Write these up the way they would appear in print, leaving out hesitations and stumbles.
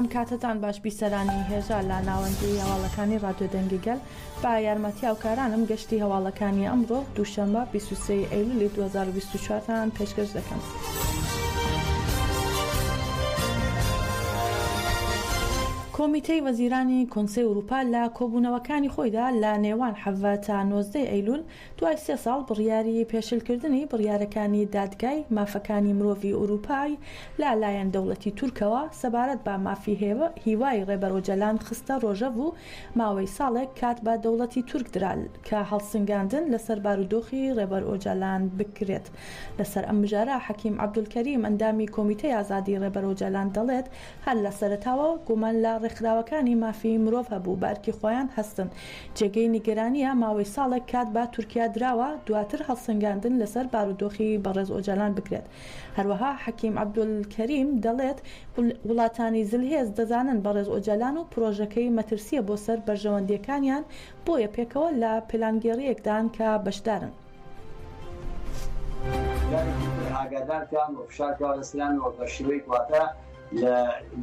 ئەم کاتەتان باش بیسەرانی هێژا لە ناوەندی هەواڵەکانی ڕادیۆ دەنگی گەل بە یارمەتی هاوکارانم گەشتی هەواڵەکانی ئەمڕۆ دووشەممە 23 ئەیلولی 2024 تان پێشکەش دەکەم. کۆمیتەی وەزیرانی کۆنسەی ئوروپا لە کۆبوونەوەکانی خۆیدا لە نێوان 17 تا 19 ئەیلول دوای سێ ساڵ بڕیاری پێشلکردنی بڕیارەکانی دادگای مافەکانی مرۆڤی ئوروپای لە لایەن دەوڵەتی تورکەوە سەبارەت بە مافی هیوای ڕێبەر ئۆجەلان خستە ڕۆژەڤ و ماوەی ساڵێک کات بە دەوڵەتی تورک درا کە هەڵسنگاندن لەسەر بارودۆخی ڕێبەر ئۆجالان بکرێت. لەسەر ئەم مژارە حەکیم عەبدولکەریم ئەندامی کۆمیتەی ئازادی ڕێبەر ئۆجالان دەڵێت، هەر لە سەرەتاوە گومان لە ڕێکخراوەکانی مافی مرۆڤ هەبوو بە ئەرکی خۆیان هەستن. جێگەی نیگەرانییە ماوەی ساڵێک کات بە تورکیا دراوە دواتر هەڵسەنگاندن لەسەر بارودۆخی بەڕێز ئۆجالان بکرێت. هەروەها حەکیم عەبدولکەریم دەڵێت، وڵاتانی زلهێز دەزانن بەڕێز ئۆجالان و پرۆژەکەی مەترسییە بۆ سەر بەرژەوەندییەکانیان بۆیە پێکەوە لە پلانگێڕییەکدان کە بەشدارن. جارێکی تر ئاگادار کران و فشار کرا لەسەریان و بە شێوەیەک واتە لە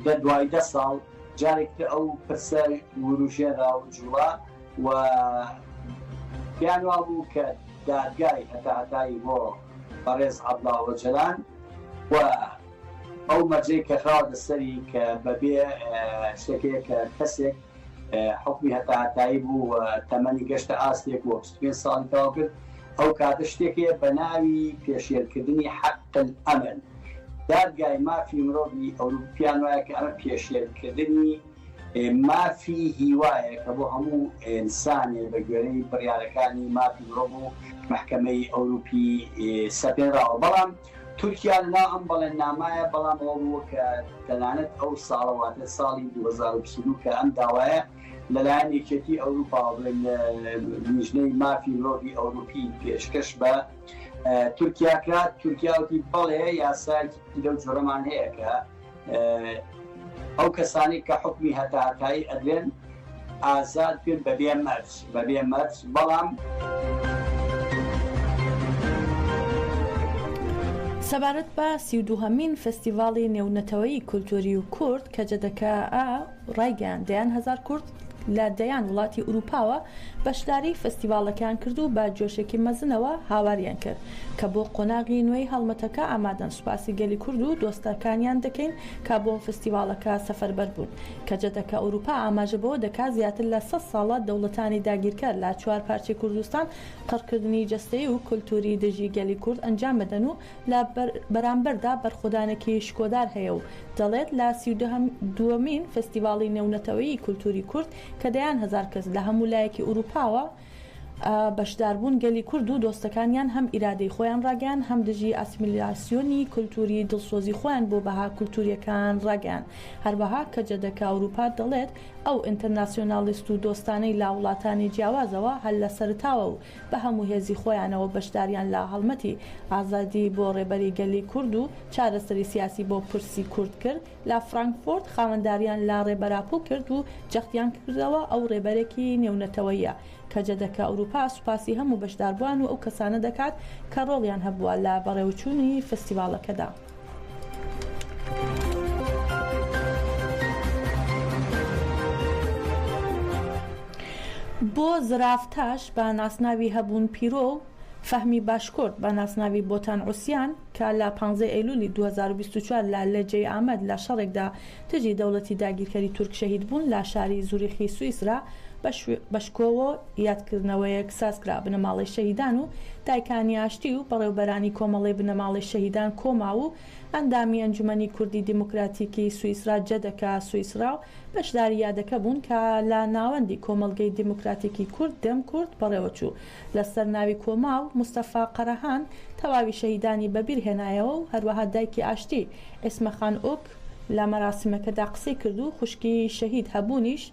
دە دوای دە ساڵ جارێک تر ئەو پرسە وروژێنرا و جوڵا و پێیان وابوو کە دادگای هەتاهەتایی بۆ بەڕێز عەبدوڵا ئۆجەلان و ئەو مەرجەی کە خراوەتە سەری کە بەبێ شتێک کە کەسێک حوکمی هەتاهەتایی بوو و تەمەنی گەشتە ئاستێک و 25 ساڵی تەواو کرد، ئەو کاتە شتێک هەیە بە ناوی پێشێلکردنی حق الامل. دادگای مافی مرۆڤی ئەوروپی پێیان وایە کە ئەمە پێشێلکردنی مافی هیوایە کە بۆ هەموو ئینسانێ بە گوێرەی بڕیارەکانی مافی مرۆڤ و مەحکەمەی ئەوروپی سەپێنراوە. بەڵام تورکیا لەناو ئەم بەڵێننامایە، بەڵام ئەوە بووە کە تەنانەت ئەو ساڵە واتە ساڵی 2022 کە ئەم داوایە لەلایەن یەکێتی ئەوروپاوە بڵێن لیژنەی مافی مرۆڤی ئەوروپی پێشکەش بە تورکیا کرا، تورکیا وتی بەڵێ یاسایەکی لەو جۆرەمان هەیە کە ئەو کەسانەی کە حوکمی هەتاهەتایی ئەدرێن ئازاد بن بەبێ مەرج بەبێ مەرج بەڵام. سەبارەت بە 32هەمین فێستیڤاڵی نێونەتەوەیی کولتووری و کورد کەجەدەکە-ئە ڕایگەیاند، دەیان هەزار کورد لە دەیان وڵاتی ئورووپاوە بەشداریی فستیڤاڵەکەیان کرد و بە جۆشێکی مەزنەوە هاواریان کرد کە بۆ قۆناغی نوێی هەڵمەتەکە ئامادەن. سوپاسی گەلی کورد و دۆستەکانیان دەکەین کە بۆ فستیڤاڵەکە سەفەربەر بوون. کەجەدەکە ئورووپا ئاماژە بەوە دەکات زیاتر لە سەد ساڵە دەوڵەتانی داگیرکەر لە چوار پارچەی کوردستان قڕکردنی جەستەیی و کولتووری دژی گەلی کورد ئەنجام ئەدەن و لە بەرامبەردا بەرخۆدانێکی شکۆدار هەیە و دەڵێت لە 32مین فێستیڤاڵی نێونەتەوەیی کولتووری کورد کە دەیان هەزار کەس لە هەموو لایەکی ئورووپاوە بەشداربوون گەلی کورد و دۆستەکانیان هەم ئیرادەی خۆیان ڕاگەیان هەم دژی ئاسیمیلاسیۆنی کولتووری دڵسۆزی خۆیان بۆ بەها کولتوورییەکان ڕاگەیان هەروەها کەجەدەکە ئەورووپا دەڵێت ئەو ئینتەرناسیۆنالیست و دۆستانەی لە وڵاتانی جیاوازەوە هەر لە سەرەتاوە و بە هەموو هێزی خۆیانەوە بەشداریان لە هەڵمەتی ئازادی بۆ ڕێبەری گەلی کورد و چارەسەری سیاسی بۆ پرسی کورد کرد لە فرانکفۆرت خاوەنداریان لە ڕێبەر ئاپۆ کرد و جەختیان کردەوە ئەو ڕێبەرێکی نێونەتەوەییە. کەجەدەکە ئەوروپا سوپاسی هەموو بەشداربووان و ئەو کەسانە دەکات کە ڕۆڵیان هەبووە لە بەڕێوەچوونی فستیڤاڵەکەدا. بۆ زراڤ تاش بە ناسناوی هەبوون پیرۆ و فەهمی باشکورد بە ناسناوی بۆتان عوسیان کە لە پانزەی ئەیلولی 2024 لە لەجێی ئامەد لە شەڕێکدا دژی دەوڵەتی داگیرکەری تورک شەهید بوون لە شاری زوریخی سویسرا بە شکۆوە یادکردنەوەیەک سازکرا بنەماڵەی شەهیدان و دایکانی ئاشتی و بەڕێوبەرانی کۆمەڵەی بنەماڵەی شەهیدان کۆماو و ئەندامی ئەنجومەنی کوردی دیموکراتیکی سویسرا جەدەکە سویسرا و بەشداری یادەکە بوون کە لە ناوەندی کۆمەڵگەی دیموکراتیکی کورد دەم کورد بەڕێوەچوو. لە سەر ناوی کۆماو، مستەفا قەرەهان تەواوی شەهیدانی بەبیر هێنایەوە و هەروەها دایکی ئاشتی عیسمەخان ئوک لە مەراسیمەکەدا قسەی کرد و خوشکی شەهید هەبوونیش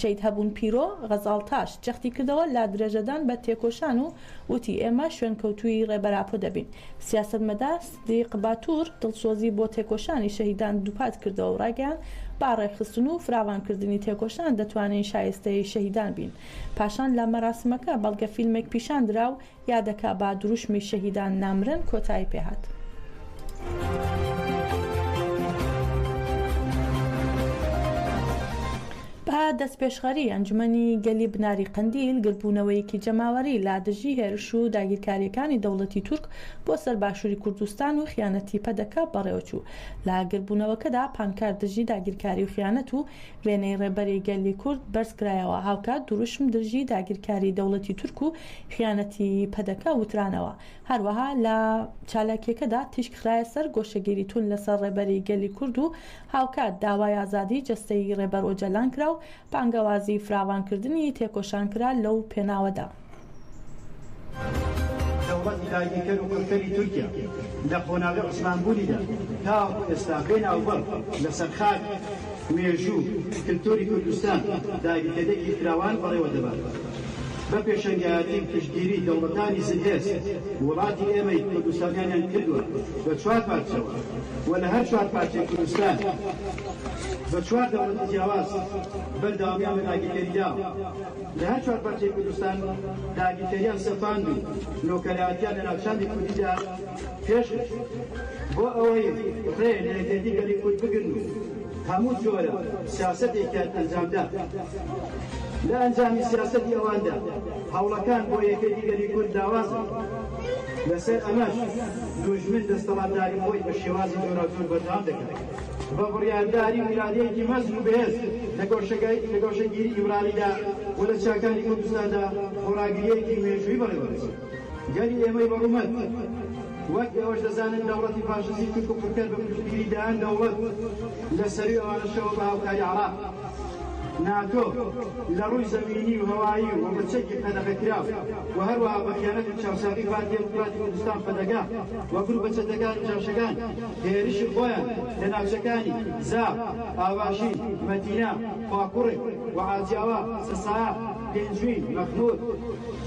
شەهید هەبوون پیرۆ، غەزاڵ تاش، جەختی کردەوە لە درێژەدان بە تێکۆشان و وتی، ئێمە شوێنکەوتووی ڕێبەر ئاپۆ دەبین. سیاسەتمەدار سدیق باتور دڵسۆزی بۆ تێکۆشانی شەهیدان دووپات کردەوە و ڕایگەیاند، با ڕێکخستن و فراوانکردنی تێکۆشان دەتوانین شایستەی شەهیدان بین. پاشان لە مەراسمەکە بەڵگەفیلمێک پیشان درا و یادەکە بە دروشمی شەهیدان نامرن کۆتایی پێهات. دەستپێشخەری ئەنجومەنی گەلی بناری قەندیل، گردبوونەوەیەکی جەماوەری لە دژی هێرش و داگیرکارییەکانی دەوڵەتی تورک بۆ سەر باشووری کوردستان و خیانەتی پەدەکە بەڕێوەچوو. لە گردبوونەوەکەدا پانکارت دژی داگیرکاری و خیانەت و وێنەی ڕێبەری گەلی کورد بەرزکرایەوە، هاوکات دروشم دژی داگیرکاری دەوڵەتی تورک و خیانەتی پەدەکە وترانەوە. هەروەها لە چالاکییەکەدا تیشک خرایە سەر گۆشەگیری توند لەسەر ڕێبەری گەلی کورد و هاوکات داوای ئازادی جەستەیی ڕێبەر ئۆجەلان کرا و بانگەوازی فراوانکردنی تێکۆشان کرا لەو پێناوەدا. دەوڵەتی داگیرکەر و قڕکەری تورکیا لە قۆناغی عوسمانبوونیدا تاوەکو ئێستا بێ ناوبڕ لەسەر خاک، مێژوو، کلتوری کوردستان داگیرکەرییەکی فراوان بەڕێوە دەبات. بە پێشەنگایەتی و پشتگیری دەوڵەتانی زلهێز وڵاتی ئێمەی کوردستانیانیان کردووە بە چوار پارچەوە و لە هەر چوار پارچەی کوردستان بە چوار دەوڵەتی جیاواز بەردەوامیان بە داگیرکەری داوە. لە هەر چوار پارچەی کوردستان داگیرکەریان سەپاند و نۆکەرایەتیان لە ناوچاندی کوردیدا پێش خست بۆ ئەوەی ڕێ لە یەکێتی گەلی کورد بگرن و هەموو جۆرە سیاسەتێکیان ئەنجامدا. لە ئەنجامی سیاسەتی ئەواندا هەوڵەکان بۆ یەکێتی گەلی کورد لاوازن. لەسەر ئەمەش دوژمن دەستەڵاتداری خۆی بە شێوازی جۆراوجۆر بەردەوام دەکات. بە بڕیارداری و ئیرادەیەکی مەزن و بەهێز لە گۆشەگیری ئیمرالیدا و لە چیاکانی کوردستاندا خۆڕاگرییەکی مێژوویی بەڕێوەدەچێت. گەلی ئێمەی بەڕوومەت، وەک ئێوەش دەزانن دەوڵەتی فاشیستی تورک و قڕکەر بە پشتگیری دەیان دەوڵەت لە سەرووی ئەوانەشەوە بە هاوکاری عێراق، ناتۆ، لە ڕووی زەمینی و هەوایی و بە چەکی قەدەغەکراو و هەروەها بە خیانەت و چاوساغی پارتی دێموکراتی کوردستان پەدەکە و گرووپە چەتەکان و جاشەکان هێرشی خۆیان لە ناوچەکانی، زاپ، ئاڤاشین، مەتینا، خواکوڕک و حاجیاوا، سەسایە، پێنجوین، مەخموور،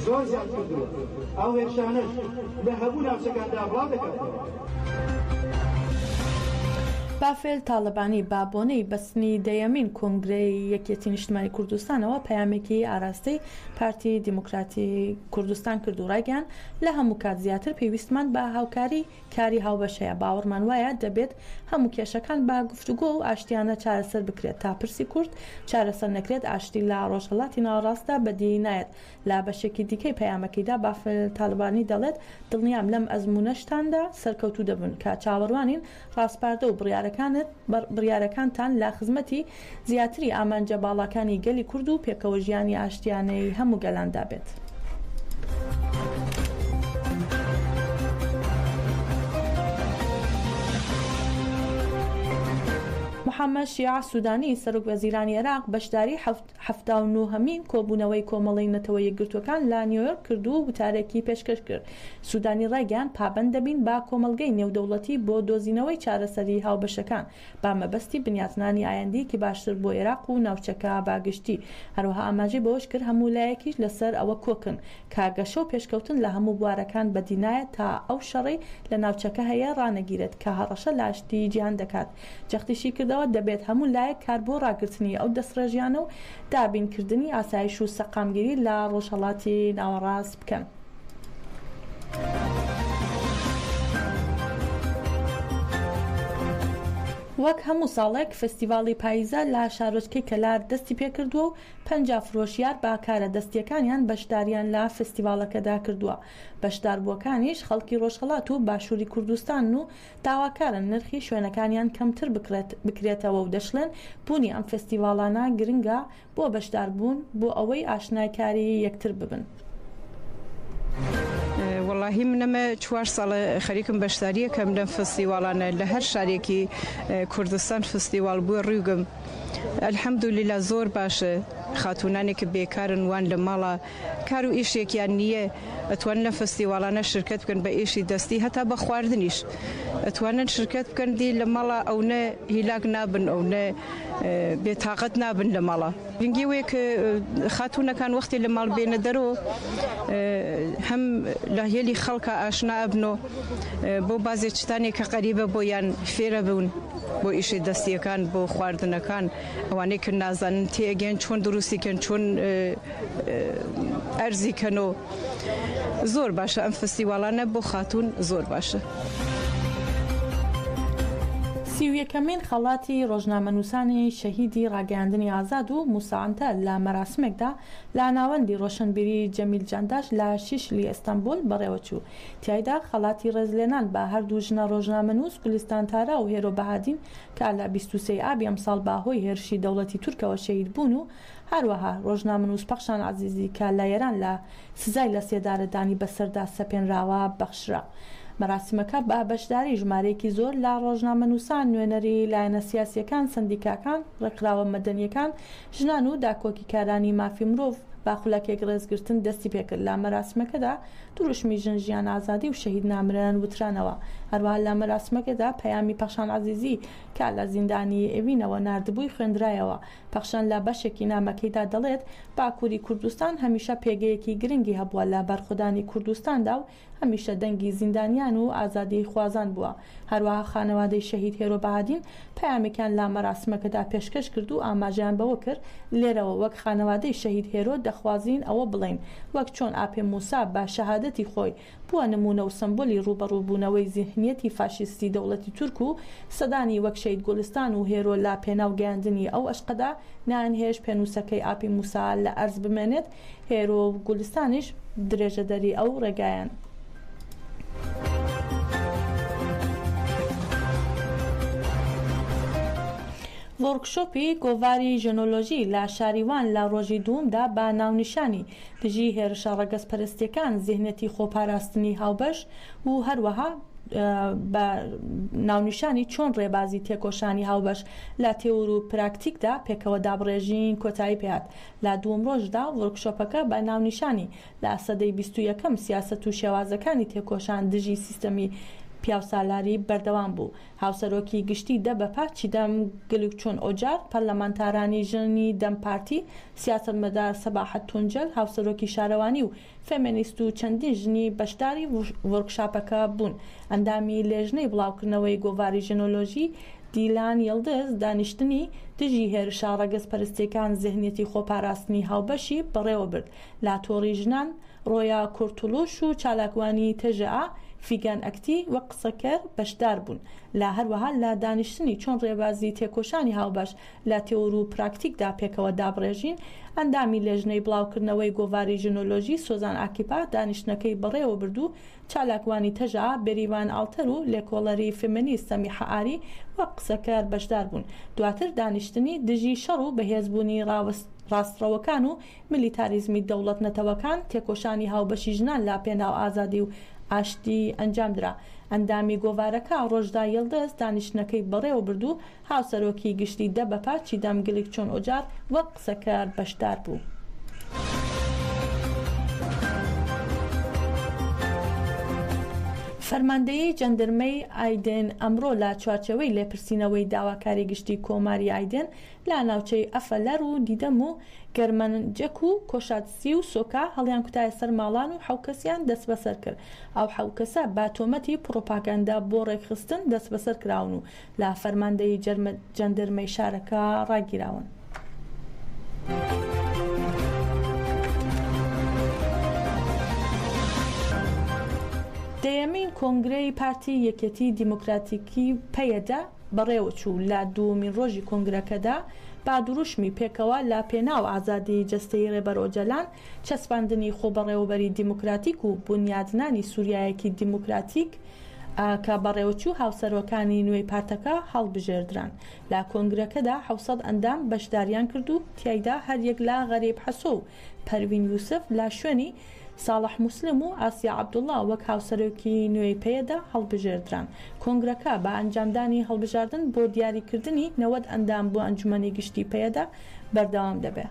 زۆر زیاد کردووە، ئەو هێرشانەش لە هەموو ناوچەکاندا بڵاو دەکاتەوە. بافێل تاڵەبانی بە بۆنەی بەستنی دەیەمین کۆنگرەی یەکێتی نیشتمانی کوردستانەوە پەیامێکی ئاراستەی پارتی دیموکراتی کوردستان کرد و ڕایگەیاند، لە هەموو کات زیاتر پێویستمان بە هاوکاری کاری هاوبەش هەیە، باوەڕمان وایە دەبێت هەموو کێشەکان بە گفتوگۆ و ئاشتیانە چارەسەر بکرێت، تا پرسی کورد چارەسەر نەکرێت ئاشتی لە ڕۆژهەڵاتی ناوەڕاستدا بەدی نایەت. لە بەشێکی دیکەی پەیامەکەیدا بافل تالەبانی دەڵێت، دڵنیام لەم ئەزموونەشتاندا سەرکەوتوو دەبن، کە چاوەڕوانین ڕاسپاردە و بڕیارەکانت بڕیارەکانتان لە خزمەتی زیاتری ئامانجە باڵاکانی گەلی کورد و پێکەوەژیانی ئاشتیانەی هەموو گەلاندا بێت. محەممەد شیاع سوودانی، سەرۆکوەزیرانی عێراق بەشداری 79 هەمین کۆبوونەوەی کۆمەڵەی نەتەوە یەکگرتووەکان لە نیۆیۆرک کرد و وتارێکی پێشکەش کرد. سوودانی ڕایگەیاند، پابەند دەبین بە کۆمەڵگەی نێودەوڵەتی بۆ دۆزینەوەی چارەسەری هاوبەشەکان بە مەبەستی بنیاتنانی ئایندەیەکی باشتر بۆ ئێراق و ناوچەکە بە گشتی. هەروەها ئاماژەی بەوەش کرد، هەموو لایەکیش لەسەر ئەوە کۆکن کە گەشە و پێشکەوتن لە هەموو بوارەکان بەدی نایەت تا ئەو شەڕەی لە ناوچەکە هەیە ڕانەگیرێت کە هەڕەشە لە ئاشتیی جیهان دەکات. جەختیشی کردەوە، دەبێت هەموو لایەک کار بۆ ڕاگرتنی ئەو دەستڕێژیانە و دابینکردنی ئاسایش و سەقامگیری لە ڕۆژهەڵاتی ناوەڕاست بکەن. وەک هەموو ساڵێک فێستیڤاڵی پاییزە لە شارۆچکەی کەلار دەستی پێکردووە و 50 فرۆشیار بە کارە دەستییەکانیان بەشدارییان لە فێستیڤاڵەکەدا کردووە. بەشداربووەکانیش خەڵکی ڕۆژهەڵات و باشووری کوردستانن و داواکارن نرخی شوێنەکانیان کەمتر بکرێتەوە و دەشڵێن، بوونی ئەم فێستیڤاڵانە گرنگە بۆ بەشداربوون بۆ ئەوەی ئاشنای کاری یەکتر ببن. وەڵاهی من ئەمە چوار ساڵە خەریکم بەشداریەکەم لەم فستیواڵانە لە هەر شارێکی کوردستان فستیواڵ بووە ڕیوگم الحمدللە زۆر باشە خاتوونانێک بێکارن وان لە ماڵا کار و ئیشێکیان نییە ئەتوانن لەم فستیواڵانە شرکەت بکەن بە ئیشی دەستی هەتا بە خواردنیش ئەتوانن شرکەت بکەن دی لە ماڵا ئەونە هیلاک نابن ئەونە بێتاقەت نابن لە ماڵا. گرنگی ئەوەیە کە خاتوونەکان وەختی لە ماڵ بێنە دەرەوە هەم لە هێلی خەڵکا ئاشنا ئەبنۆ بۆ بازێ چتانێک کە قەریبە بۆیان فێرە بوون بۆ ئیشی دەستیەکان بۆ خواردنەکان ئەوانەی کە نازانن تێئەگەن چۆن دروستی کەن چۆن ئەرزی کەن و زۆر باشە ئەم فستیواڵانە بۆ خاتوون زۆر باشە. 31ەمین خەڵاتی ڕۆژنامەنووسانی شەهیدی ڕاگەیاندنی ئازاد و موسا عەنتەر لە مەراسمێکدا لە ناوەندی ڕۆشنبیری جەمیل جانداش لە شیشلی ئیستەنبوڵ بەڕێوەچوو. تیایدا خەڵاتی ڕێزلێنان بە هەردوو ژنە ڕۆژنامەنووس گولیستان تارا و هێرۆ بەهادین کە لە 23 ئابی ئەمساڵ بە هۆی هێرشی دەوڵەتی تورکەوە شەهید بوون و هەروەها ڕۆژنامەنووس پەخشان عەزیزی کە لە ئێران لە سزای لەسێدارەدانی بەسەردا سەپێنراوە بەخشرا. مەراسیمەکە بە بەشداری ژمارەیەکی زۆر لە ڕۆژنامەنووسان، نوێنەری لایەنە سیاسییەکان، سەندیکاکان، ڕێکخراوە مەدەنییەکان، ژنان و داکۆکیکارانی مافی مرۆڤ بە خولەکێک ڕێزگرتن دەستیپێکرد. لە مەراسیمەکەدا دروشمی ژن ژیان ئازادی و شەهید نامرن وترانەوە. هەروەها لە مەراسیمەکەدا پەیامی پەخشان عەزیزی کە لە زیندانی ئێڤینەوە ناردبووی خوێندرایەوە. پەخشان لە بەشێکی نامەکەیدا دەڵێت، باکووری کوردستان هەمیشە پێگەیەکی گرنگی هەبووە لە بەرخۆدانی کوردستاندا و هەمیشە دەنگی زیندانیان و ئازادیخوازان بووە. هەروەها خانەوادەی شەهید هێرۆ بەهادین پەیامێکیان لە مەراسمەکەدا پێشکەش کرد و ئاماژەیان بەوە کرد، لێرەوە وەک خانەوادەی شەهید هێرۆ دەخوازین ئەوە بڵێین وەک چۆن ئاپێ موسا بە شەهادەتی خۆی بووە نموونە و سەمبولی ڕووبەڕووبوونەوەی زیهنیەتی فاشیستی دەوڵەتی تورک و سەدانی وەک شەهید گوڵستان و هێرۆ لە پێناو گەیاندنی ئەو ئەشقەدا نایانهێشت پێنووسەکەی ئاپی موسا لە ئەرز بمێنێت، هێرۆ و گوڵستانیش درێژەدەری ئەو ڕێگایەن. وۆرکشۆپی گۆڤاری ژنۆلۆژی لە شاری وان لە ڕۆژی دووەمدا بە ناونیشانی دژی هێرشە ڕەگەزپەرستییەکان، زیهنیەتی خۆپاراستنی هاوبەش و هەروەها بە ناونیشانی چۆن ڕێبازی تێکۆشانی هاوبەش لە تێور و پراکتیکدا پێکەوە دابڕێژین کۆتایی پێهات. لە دووەم ڕۆژدا وۆرکشۆپەکە بە ناونیشانی لە سەدەی 21ەم سیاسەت و شێوازەکانی تێکۆشان دژی سیستەمی پیاوسالاری بەردەوام بوو. هاوسەرۆکی گشتی دەبەپە چیدەم گلکچون ئۆجار، پەرلەمانتارانی ژنی دەم پارتی، سیاسەتمەدار سەباحەت تونجەل، هاوسەرۆکی شارەوانی و فێمێنیست و چەندین ژنی بەشداری وۆرکشاپەکە بوون. ئەندامی لێژنەی بڵاوکردنەوەی گۆڤاری ژنۆلۆژی دیلان یڵدز دانیشتنی دژی هێرشە ڕەگەزپەرستییەکان زێهنیەتی خۆپاراستنی هاوبەشی بەڕێوەبرد لە تۆڕی ژنان ڕۆیا کورتوڵوش و چالاکوانی تەژەئا فیگان ئەکتی وەک قسەکەر بەشدار بوون لە هەروەها لە دانیشتنی چۆن ڕێبازی تێکۆشانی هاوبەش لە تێور و پراکتیکدا پێکەوە دابڕێژین ئەندامی لێژنەی بڵاوکردنەوەی گۆڤاری ژنۆلۆژی سۆزان ئاکیپا دانیشتنەکەی بەڕێوەبرد و چالاکوانی تەژەئا بێریڤان ئاڵتەر و لێکۆڵەری فێمێنیست سەمیحە ئاری وەک قسەکەر بەشدار بوون دواتر دانیشتنی دژی شەڕ و بەهێزبوونی ڕاستڕەوەکان و میلیتاریزمی دەوڵەت نەتەوەکان، تێکۆشانی هاوبەشی ژنان لە پێناو ئازادی و ئاشتی ئەنجامدرا. ئەندامی گۆڤارەکە ڕۆژدا یڵدز دانیشتنەکەی بەڕێوەبرد و هاوسەرۆکی گشتی دەبەپە چیدەم گلکچۆن ئۆجار وەک قسەکەر بەشدار بوو. فەرماندەیی جەندرمەی ئایدن ئەمڕۆ لە چوارچێوەی لێپرسینەوەی داواکاری گشتی کۆماری ئایدن لە ناوچەی ئەفەلەر و دیدەم و گەرمەنجەک و کۆشادسی و سۆکا هەڵیانکوتایە سەر ماڵان و حەو کەسیان دەستبەسەر کرد. ئەو حەو کەسە بە تۆمەتی پڕۆپاگەندە بۆ ڕێکخستن دەستبەسەر کراون و لە فەرماندەیی جەندرمەی شارەکە ڕاگیراون. دەیەمین کۆنگرەی پارتی یەکێتی دیموکراتیکی، پەیەدە، بەڕێوەچوو، لە دووەمین ڕۆژی کۆنگرەکەدا بە دروشمی پێکەوە لە پێناو ئازادیی جەستەیی ڕێبەر ئۆجەلان، چەسپاندنی خۆبەڕێوەبەری دیموکراتیک و بونیادنانی سووریایەکی دیموکراتیک کە بەڕێوەچوو، هاوسەرۆکانی نوێی پارتەکە هەڵبژێردران. لە کۆنگرەکەدا 700 ئەندام بەشداریان کرد و تیایدا هەریەک لە غەریب حەسۆ و پەروین یوسف لە شوێنی ساڵح موسلم و ئاسیا عەبدوڵا وەک هاوسەرۆکی نوێی پەیەدە هەڵبژێردران. کۆنگرەکە بە ئەنجامدانی هەڵبژاردن بۆ دیاریکردنی 90 ئەندام بۆ ئەنجومەنی گشتی پەیەدە بەردەوام دەبێ.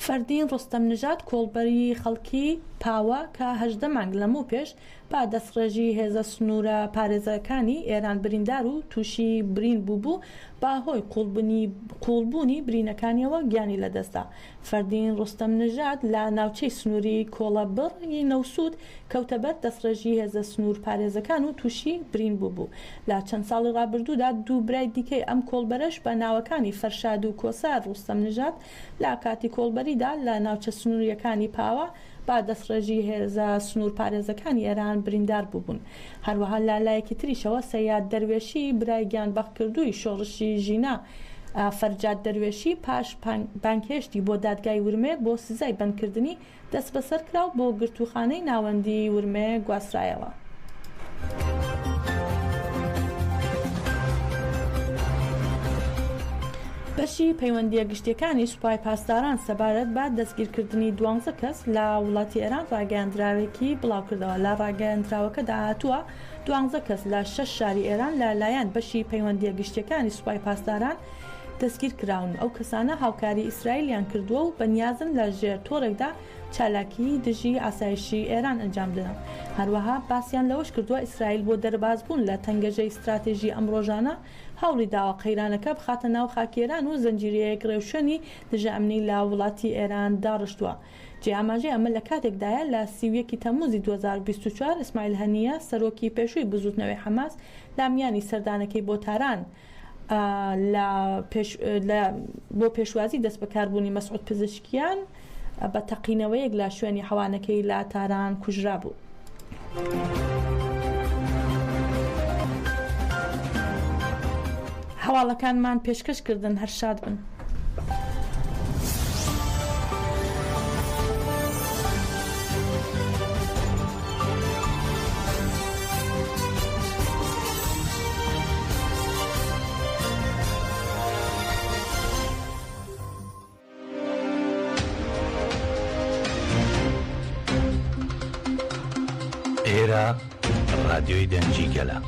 فەردین ڕۆستەم نژاد کۆڵبەری خەڵکی پاوە کە 18 مانگ لەمەوپێش بە دەستڕێژی هێزە سنوورە پارێزەکانی ئێران بریندار و تووشی برین بووبوو، بە هۆی قووڵبوونی برینەکانیەوە گیانی لەدەستدا. فەردین ڕۆستەم نژاد لە ناوچەی سنووری کۆڵەبڕ ی نەوسوود کەوتە بەر دەستڕێژی هێزە سنوور پارێزەکان و تووشی برین بووبوو. لە چەند ساڵی ڕابردوودا دوو برای دیکەی ئەم کۆڵبەرەش بە ناوەکانی فەرشاد و کۆسار ڕۆستەم نژاد لە کاتی کۆڵبەریدا لە ناوچە سنوورییەکانی پاوە بە دەستڕێژی هێزە سنوورپارێزەکانی ئێران بریندار بووبوون. هەروەها لە لایەکی تریشەوە سەیاد دەروێشی برای گیانبەختکردووی شۆڕشی ژینا فەرجاد دەروێشی پاش بانگهێشتی بۆ دادگای ورمێ بۆ سزای بەندکردنی دەستبەسەر کرا و بۆ گرتووخانەی ناوەندیی ورمێ گواسترایەوە. بەشی پەیوەندییە گشتییەکانی سوپای پاسداران سەبارەت بە دەستگیرکردنی دوانزە کەس لە وڵاتی ئێران ڕاگەیاندراوێکی بڵاوکردەوە. لە ڕاگەیاندراوەکەدا هاتووە، دوانزە کەس لە شەش شاری ئێران لە لایەن بەشی پەیوەندییە گشتییەکانی سوپای پاسداران دەستگیرکراون، ئەو کەسانە هاوکاری ئیسرائیلیان کردووە و بەنیازن لە ژێر تۆڕێکدا چالاکیی دژی ئاسایشی ئێران ئەنجام بدەن. هەروەها باسیان لەوەش کردووە، ئیسرائیل بۆ دەربازبوون لە تەنگەژەی ستراتێژی ئەم ڕۆژانە هەوڵی داوە قەیرانەکە بخاتە ناو خاکی ئێران و زنجیرەیەک ڕێوشوێنی دژە ئەمنی لە وڵاتی ئێران داڕشتووە. جێی ئاماژەیە ئەمە لە کاتێکدایە لە 31 تەمموزی 2024 ئیسماعیل هەنییە سەرۆکی پێشووی بزووتنەوەی حەماس لە میانی سەردانەکەی بۆ تاران لە پێش لە بۆ پێشوازی دەستبەکاربوونی مەسعود پزیشکیان بە تەقینەوەیەک لە شوێنی حەوانەکەی لە تاران کوژرابوو. هەواڵەکانمان پێشکەش کردن هەر شاد بن. ئێرە ڕادیۆی دەنگی گەلە.